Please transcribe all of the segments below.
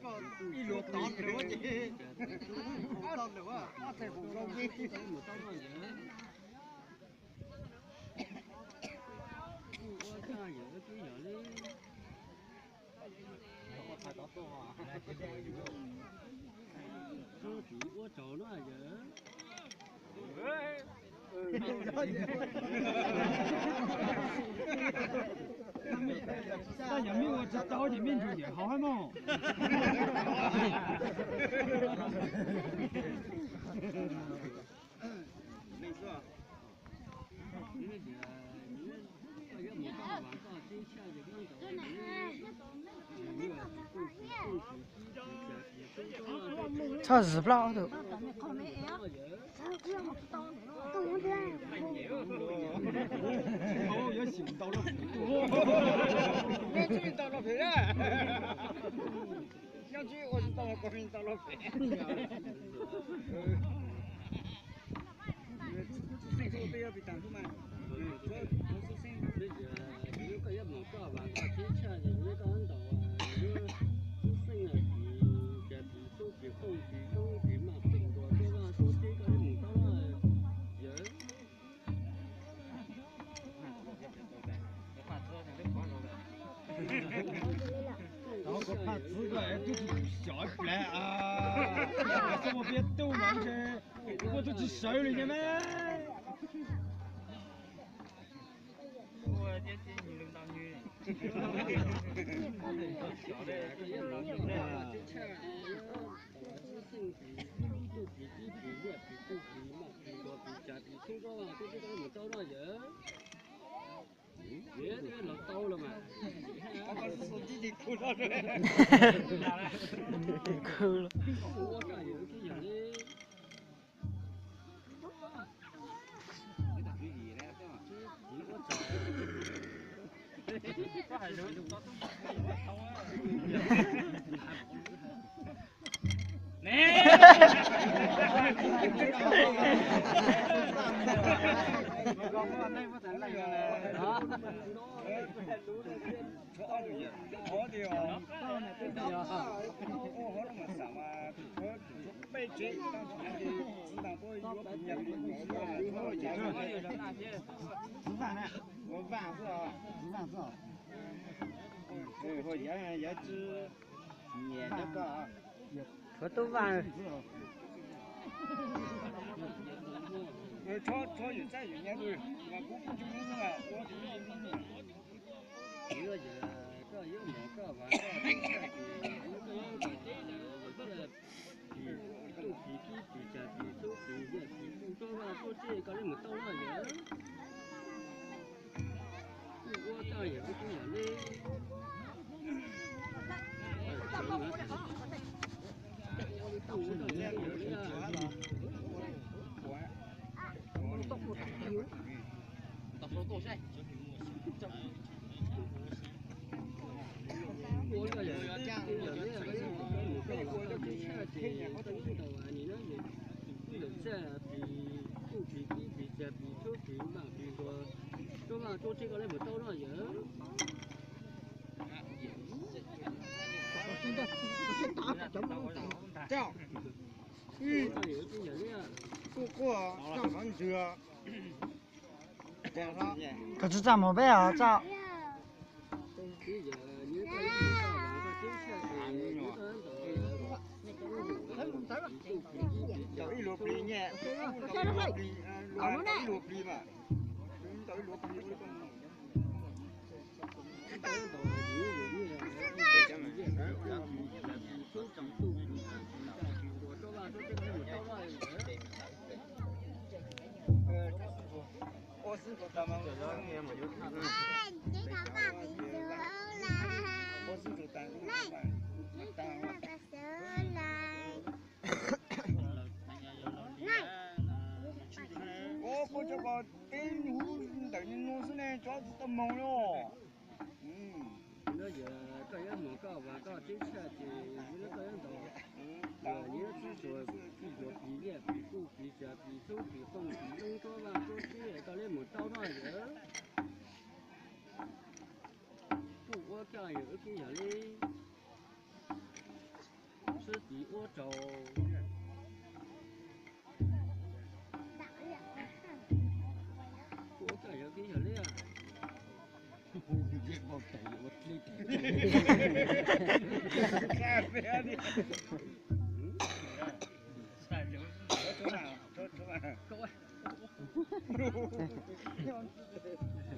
Ib luag tod lawm ces, tod lawm, ob txhais hauv zoo li. Ua tsaug yawm, ua tsaug yawm li. Ua tsaug no yawm. Tab yog mej ua tsis tau ces mej nrug yawm hauv hab mog. Txhob zis plab tus. Xub xeej xwb, peb yuav plis tas xwb mas. Xub xeej, koj yuav mloog koj vas koj teb tshaj ces kuv muab koj ntaus, xub xeej, plis, cas plis xub plis qoob plis zoob plis maj plis ntuas tuaj vaj tuaj teb koj yuav mus tau yawm. Tau koj phaj txwv koj twb tsis xyov ib pliag, xyov ua peb tub mas ntshe kuj twb tsis sawv li nyab na. Koj tub Vaj. Koj tsis txaj muag peb os tso. Ua koj cov ko teb ntawm no xwb ne, tsob tsis tau moog li os. Koj yuav moog koj vas koj teb tshaj ces koj yuav ntaus, yog nyiaj txwb tsuas txwj tsuas plis liaj plis kuj plis tsav plis xub plis qooj plis zoob tuab vaj tuab teb koj li mus tau no yawm. Kuj ua koj yawm wb kuj yog li. Ua tsaug. Ua kaj yog kib yog liab.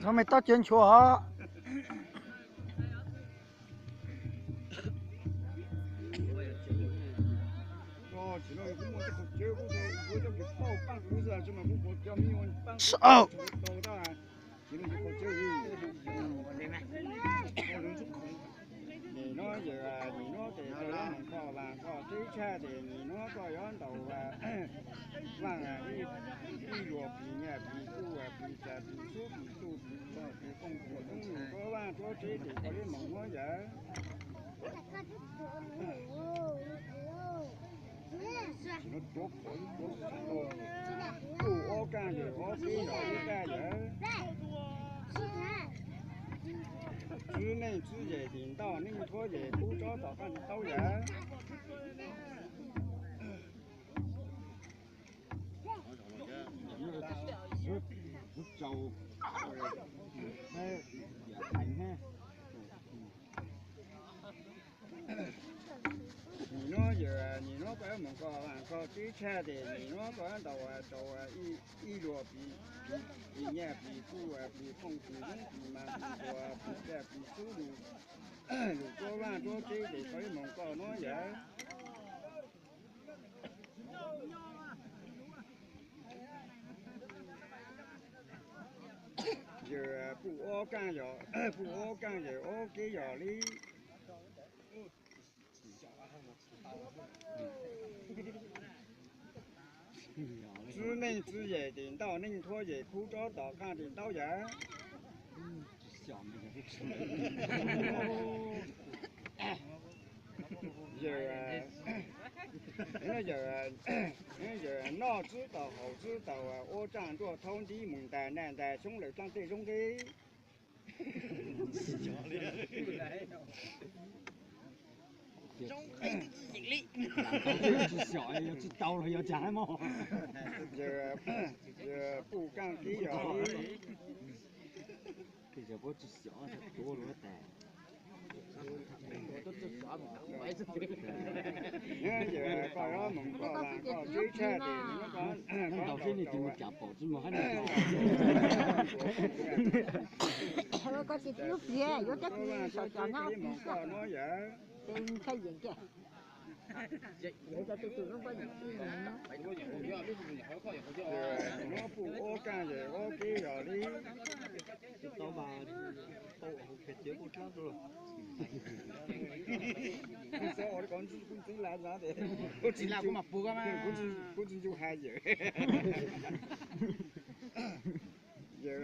Thov mej tau cov nchuav os. Nim no yawm, nim no tes koj yuav mus koj vas koj teb tshaj tes nim no koj yuav ntaus vas ib luag plis nyaj plis tub plis tsav plis xub plis tuj plis tsav plis kooj plis lub nus tuab vaj tuab teb tes koj yuav mus nuav yawm. Tuj ob kaaj yawm ob teb yog ib kaaj yawm. Tswb neej tswb yem tis ntoj neej thuab yem kub tsob tom qaab tis taub yawm. Nim no yawm, nim no koj yuav mus koj vas koj teb tshaj tes nim no koj yuav ntaus rau ib luag plis nyaj plis tub plis kooj plis lub plis mas plis tuag plis tsav plis xub lug, lug tuab vaj tuab teb tes koj yuav mus koj nuav yawm. Yawm puj ob kaaj yawm, puj ob kaaj yawm ob keb yog li. Tswb neej tswb yem tis ntoj neej thuab yem kub tsob tom qaab tis taub yawm. Yawm, yawm noj tswb tau haus tswb tau ua tsaaj nruaj thaub ntib mus ntaag naj ntaag xyoob lawm dlaaj tej zoob nqe. Yawm, yawm puj kaaj keb yog li. Yawm koj yuav mus koj vas koj teb tshaj tes nim no koj ntaus seb nej tus me cas pom tsis mus hab ne. Koj tes tib lub pliag yuav dab tsi saum cov nab mus koj nuav yawm. Tes ntshai yeem kiag. Nim no puj ob kaaj yawm ob keb yog li. Kuv tsis ntseeg has yawm. Yawm,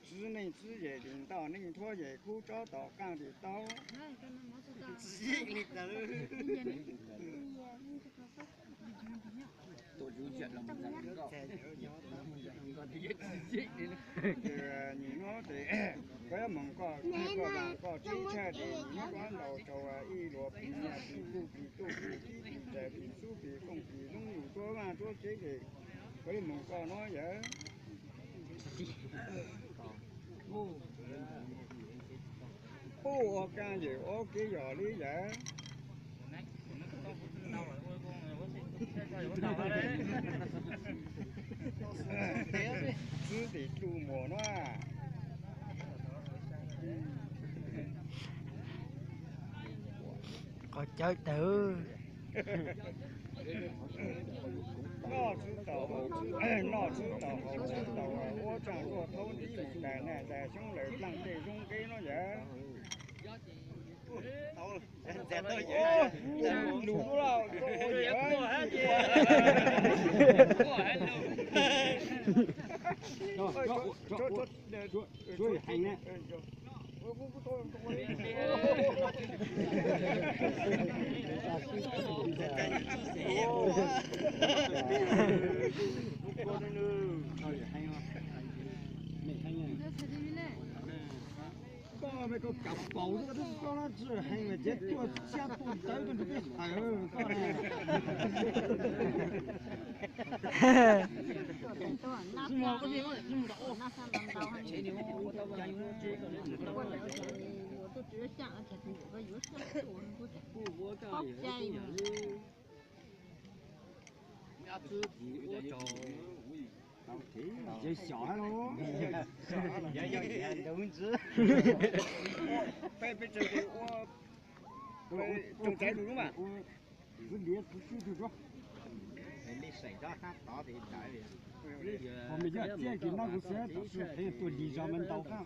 tswb neej tswb yem tis ntoj neej thuab yem kub tsob tom qaab tis taub. Nim no tes koj yuav mus koj, koj vas koj teb tshaj tes nim no koj ntaus rau ib luag plis nyaj plis tub plis tuj plis kib plis tsav plis xub plis kooj plis lub nus tuab vaj tuab teb tes koj yuav mus koj nuav yawm. Puj ob kaaj yawm ob keb yog li yawm. Tswb tes tluj muas nuav. Qhov cawv tawg. Noj tswb tau haus, noj tswb tau haus tswb tau ua tsaaj nruaj thaub ntib mus ntaag naj ntaag xyoob lawm dlaaj tej zoob nqe nuav yawm. Koj me koj kav paus xwb, koj twb koj no tsis heev mas ces tuaj siab tuaj dawb tuaj nrug peb tawm koj na. Ces xyom hab los. Peb, peb tseem ua, ua tsoom tsaiv lug lub mas. Xwb liav xwb swb twg suab. Qhov me yog txiaj kis noj kuv xwb, tam sim peb tuaj lig zog mas ntau qab.